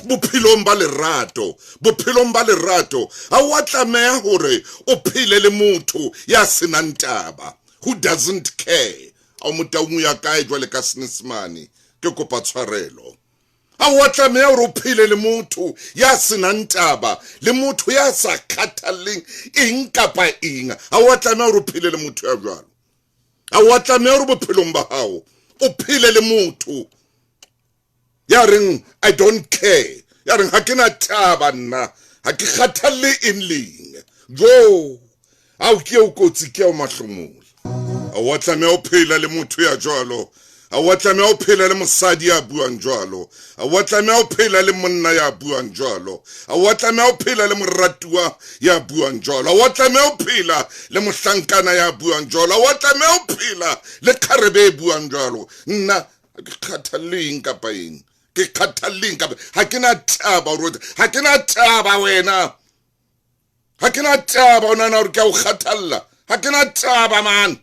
Bophelong ba lerato, bophelong ba lerato ha wa tlameha hore o phele le motho ya senang taba, who doesn't care. A o Motaung o ya kae jwale ka Senesemane? Ke kopa tshwarelo. Ha wa tlameha hore o phele le motho ya senang taba, le motho ya sa kgathalleng eng kapa eng. Ha wa tlameha hore o phele le motho ya jwalo. Ha wa tlameha hore bophelong ba hao o phele le motho ya reng I don't care, ya reng ha ke na taba nna, ha ke kgathalle eng leng. Jo, ao ke eo kotsi, ke eo mahlomola. Ha wa tlameha ho phela le motho ya jwalo. Ha wa tlameha ho phela le mosadi ya buang jwalo. Ha wa tlameha ho phela le monna ya buang jwalo. Ha wa tlameha ho phela le moratuwa ya buang jwalo. Ha wa tlameha ho phela le mohlankana ya buang jwalo. Ha wa tlameha ho phela le kgarebe e buang jwalo. Nna ha ke kgathalle eng kapa eng. Ke kgathalle eng kapa ha ke na taba hore ha ke na taba wena. Ha ke na taba o nahana hore ke a o kgathalla. Ha ke na taba man.